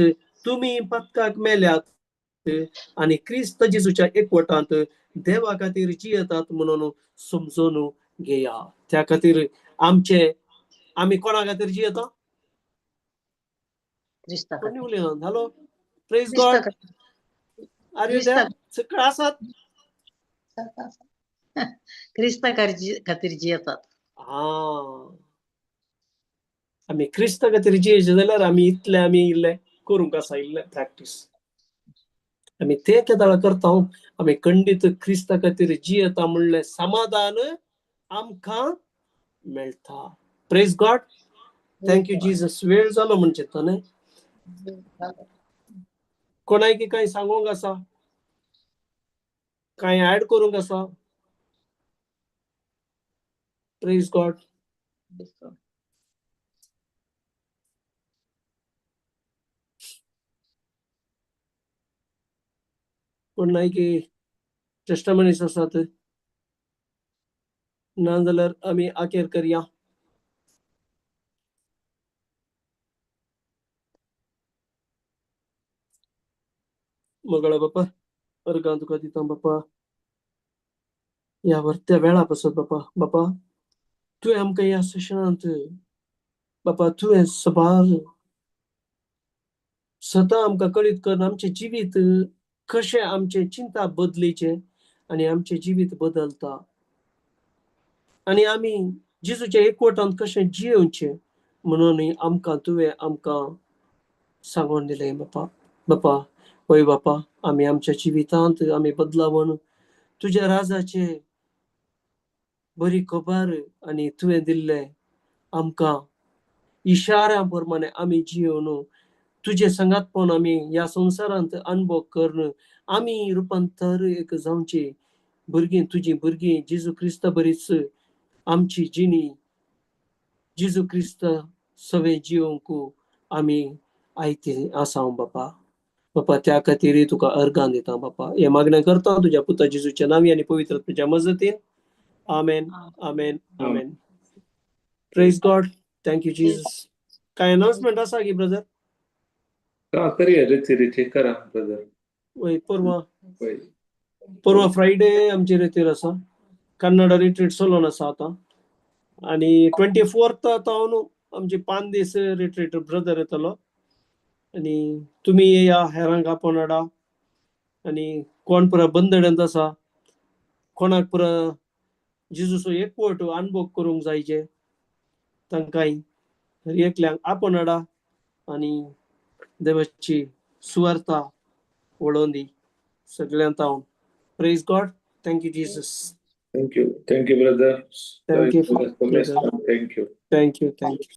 तुमी पातकाक मेल्यात आनी क्रिस्त जेजूच्या एकवटांत देवा खातीर जियेतात म्हणून समजून घेया. त्या खातीर आमचे आमी कोणा खातीर जियेता? कोणी उलयना? Hello, praise God. Are you there? सगळे आसात? क्रिस्ता खातीर जियेतात. हा, आमी क्रिस्ता खातीर जियेचे जाल्यार आमी इतले आमी इल्ले करूंक आसा, इल्ले प्रॅक्टीस आमी ते केदाळा करता. आमी खंडीत क्रिस्ता खातीर जियेता म्हणलें समाधान आमकां मेळटा. Praise God, thank you Jesus. वेळ जालो म्हणजे तो न्हय. कोणाक कांय सांगूंक आसा? कांय ऍड करूंक आसा? Praise God. कोण की टेस्टमनीस आसात ना जाल्यार आमी आखेर करया. मोगळा बापा, अर्गां तुका दिता बापा, ह्या वर्त्या वेळा पासत बापा. बापा तुवें आमकां ह्या सेशनांत बापा तुवें सबार सदां आमकां कळीत करून आमचें जिवीत कशें आमचें चिंता बदलीचें आनी आमचें जिवीत बदलता आनी आमी जेजूच्या एकवटांत कशें जियेवचें म्हणून आमकां तुवें आमकां सांगून दिलें बापा. बापा हय बापा, आमी आमच्या जिवितांत आमी बदलावन तुज्या राजाचे बरी खबर आनी तुवें दिल्ले आमकां इशाऱ्या प्रमाणे आमी जियोवन तुजे संगातपण आमी ह्या संवसारांत अनुभव करून आमी रुपांतर एक जावची भुरगीं तुजी भुरगीं जेजू क्रिस्ता बरीच आमची जिणी जेजू क्रिस्त सगळें जियोवंक आमी आयती आसा बापा. बापा त्या खातीर तुका अर्गां दिता बापा. हे मागणें करता तुज्या पुता जेजूच्या नांवी आनी पवित्र तुज्या मजतीन. आमेन, आमेन, आमेन. Praise God, thank you Jesus. काय अनाउन्समेंट आसा की ब्रदर? करूया रिती करा ब्रदर. वय परवा परवा फ्रायडे आमची रेतीर आसा. कन्नड रिट्रीट चलोवन आसा आतां आनी 24 आतां न्हू आमची 5 दीस रिट्रीट ब्रदर येतलो आनी तुमी येया हेरांक आपोवन हाडा आनी कोण पुरा बंदड्यांत आसा कोणाक पुरा जेजूचो एकवट अनुभव करूंक जायचे तांकांय एकल्यांक आपोवन हाडा आनी देवाची सुवार्ता वळोवन दी सगळ्यांत हांव. Praise God. Thank you, Jesus. Thank you. Thank you, brother. Thank you, Thank you. Thank you. Thank you.